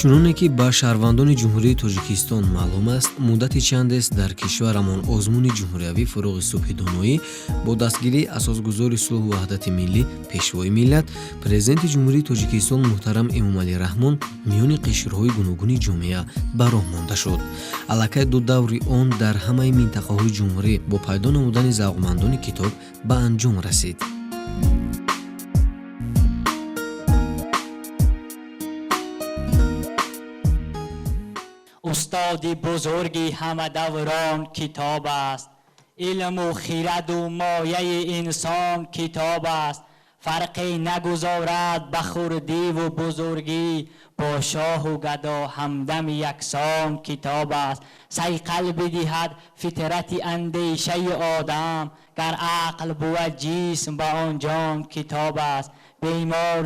Чуноне ки ба шаҳрвандони Ҷумҳурии Тоҷикистон маълум аст, муддати чандест дар кишварамон озмуни ҷумҳуриявӣ «Фурӯғи субҳи доноӣ» бо дастгирии Асосгузори сулҳу ваҳдати миллӣ, Пешвои миллат, Президенти Ҷумҳурии Тоҷикистон муҳтарам Эмомалӣ Раҳмон миёни қишрҳои гуногуни ҷомеа ба роҳ монда шуд. Аллакай ду даври он дар ҳамаи минтақаҳои ҷумҳурӣ бо пайдо намудани завқмандони китоб ба анҷом расид. Устоди бузурги ҳама даврон китоб аст. Илму хираду мояи инсон китоб аст. Фарқе нагузорад ба хурдиву бузургӣ, бо шоҳу гадо ҳамдами яксон китоб аст. Сайқал бидиҳад фитрати андешаи одам, гар ақл бувад ҷисм ба он ҷон китоб аст. Бемор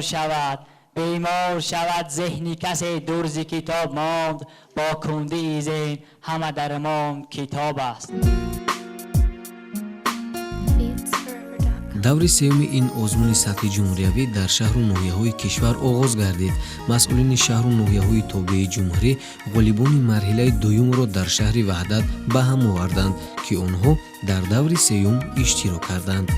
шавад зеҳни касе дурзи китоб монд, бо кундии зеҳн ҳама дармон китоб аст. Даври сеюми ин озмуни сатҳи ҷумҳуриявӣ дар шаҳру ноҳияҳои кишвар оғоз гардид. Масъулини шаҳру ноҳияҳои тобеи ҷумҳурӣ ғолибони марҳилаи дуюмро дар шаҳри Ваҳдат ба ҳам оварданд, ки онҳо дар даври сеюм иштирок карданд.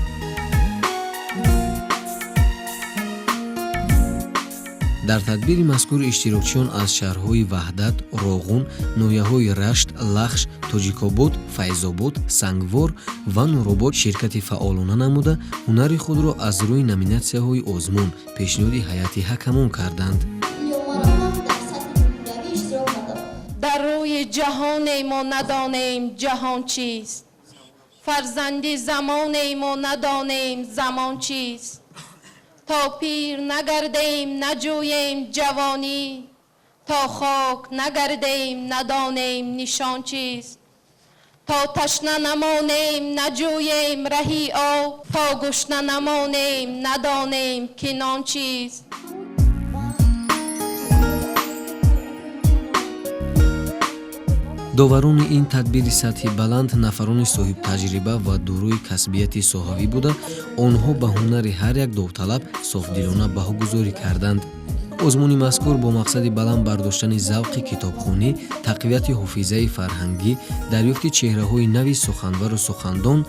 Дар тадбири мазкур иштирокчиён аз шаҳрҳои Ваҳдат, Роғун, ноҳияҳои Рашт, Лахш, Тоҷикобод, Файзобод, Сангвор ва Нуробод ширкати фаъолона намуда, ҳунари худро аз рӯи номинатсияҳои озмун пешниҳоди ҳайати ҳакамон карданд. Дар рӯи ҷаҳоне мо надонем ҷаҳон чист, фарзанди замоне мо надонем замон чист. То пир нагардем, наҷӯем ҷавонӣ, то хок нагардем, надонем нишон чист. То ташна намонем, наҷӯем раҳи об, то гушна намонем, надонем ки нон чист. Доварони ин тадбири сатҳи баланд нафарони соҳибтаҷриба ва дорои касбияти соҳавӣ буда, онҳо ба ҳунари ҳар як довталаб софдилона баҳогузорӣ карданд. Озмуни мазкур бо мақсади баланд бардоштани завқи китобхонӣ, тақвияти ҳофизаи фарҳангӣ, дарёфти чеҳраҳои нави суханвару сухандон,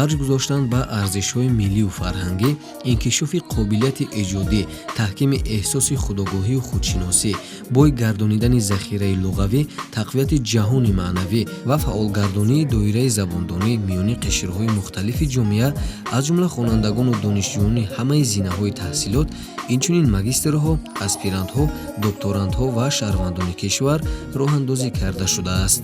арҷ гузоштан ба арзишҳои миллию фарҳангӣ, инкишофи қобилияти эҷодӣ, таҳкими эҳсоси худогоҳию худшиносӣ, бой гардонидани захираи луғавӣ, тақвияти ҷаҳони маънавӣ ва фаъолгардонии доираи забондонӣ миёни қишрҳои мухталифи ҷомеа, аз ҷумла хонандагону донишҷӯёни ҳамаи зинаҳои таҳсилот, инчунин магистрҳо, аспирантҳо, докторантҳо ва шаҳрвандони кишвар роҳандозӣ карда шудааст.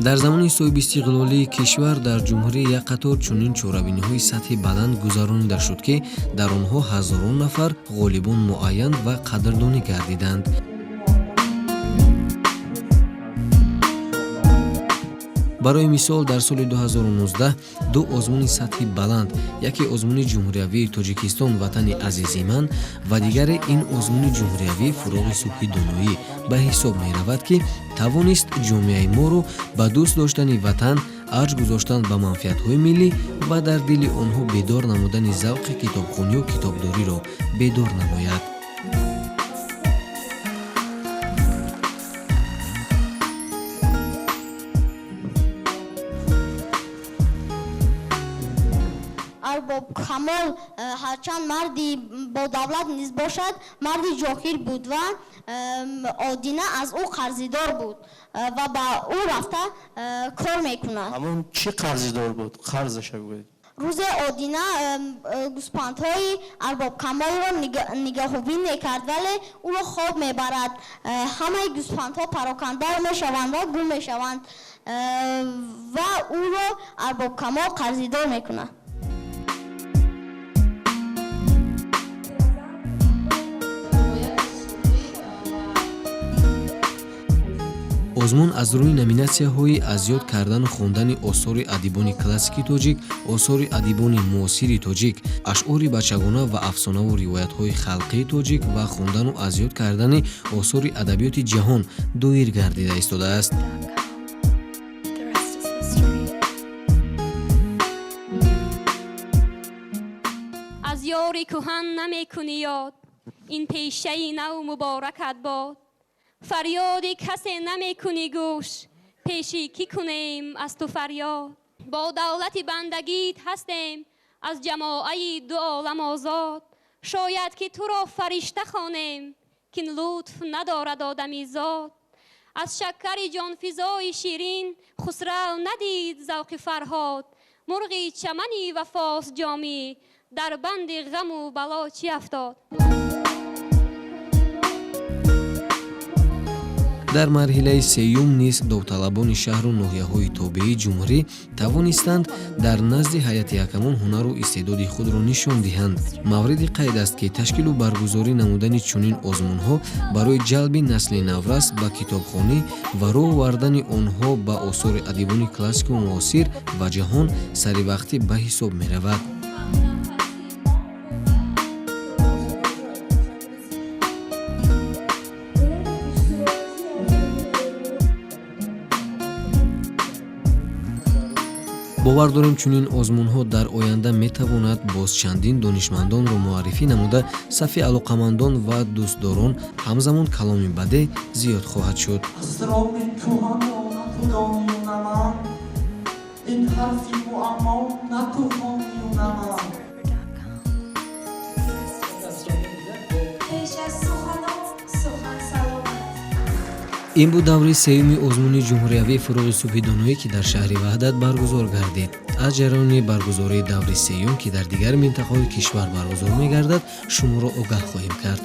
Дар замони соҳибистиқлолии кишвар дар ҷумҳурӣ як қатор чунин чорабиниҳои сатҳи баланд гузаронида шуд, ки дар онҳо ҳазорон нафар ғолибон муайян ва қадрдонӣ гардиданд. Барои мисол, дар соли 2019 ду озмуни сатҳи баланд, яке озмуни ҷумҳуриявии «Тоҷикистон ватани азизи ман» ва дигаре ин озмуни ҷумҳуриявии «Фурӯғи субҳи доноӣ» ба ҳисоб меравад, ки тавонист ҷомеаи моро ба дӯст доштани ватан, арҷ гузоштан ба манфиатҳои миллӣ ва дар дили онҳо бедор намудани завқи китобхонию китобдориро бедор намояд. Арбоб Камол ҳарчанд марди бо давлат низ бошад, марди ҷоҳил буд ва Одина аз ӯ қарздор буд ва ба ӯ рафта кор мекунад. Ҳамон чӣ қарздор буд? Қарзаша гӯед. Рӯзе Одина гӯспандҳои Арбоб Камолро нигаҳубин мекард, вале ӯро хоб мебарад. Ҳамаи гӯспандҳо пароканда мешаванд ва гум мешаванд ва ӯро Арбоб Камол қарздор мекунад. Озмун аз рӯи номинатсияҳои аз ёд кардану хондани осори адибони классики тоҷик, осори адибони муосири тоҷик, ашъори бачагона ва афсонаву ривоятҳои халқии тоҷик ва хондану аз ёд кардани осори адабиёти ҷаҳон доир гардида истодааст. The rest is history. Кори кӯҳан намекунӣ ёд, ин пешаи нав муборакат бод. Фарёди касе намекунӣ гӯш, пеши кӣ кунем аз ту фарёд. Бо давлати бандагит ҳастем, аз ҷамоаи ду олам озод. Шояд ки туро фаришта хонем, кин лутф надорад одамизод. Аз шакари ҷонфизои ширин Хусрав надид завқи Фарҳод. Мурғи чамани вафост ҷомӣ, дар банди ғаму бало чӣ афтод. Дар марҳилаи сеюм низ довталабони шаҳру ноҳияҳои тобеии ҷумҳурӣ тавонистанд дар назди ҳайати ҳакамон ҳунару истеъдоди худро нишон диҳанд. Мавриди қайд аст, ки ташкилу баргузорӣ намудани чунин озмунҳо барои ҷалби насли наврас ба китобхонӣ ва роҳ овардани онҳо ба осори адибони классику муосир ва ҷаҳон саривақтӣ ба ҳисоб меравад. Бовар дорем, чунин озмунҳо дар оянда метавонад боз чандин донишмандонро муаррифӣ намуда, сафи алоқамандон ва дӯстдорон ҳамзамон каломи бадеъ зиёд хоҳад шуд. Асроми кӯҳанро на ту донию на ман, ин ҳарфи муаммо на ту хонию на ман. Пеш аз суханон сухан саломат. Ин буд даври сеюми озмуни ҷумҳуриявии «Фурӯғи субҳи доноӣ», ки дар шаҳри Ваҳдат баргузор гардид. Аз ҷараёни баргузории даври сеюм, ки дар дигар минтақаҳои кишвар баргузор мегардад, шуморо огаҳ хоҳем кард.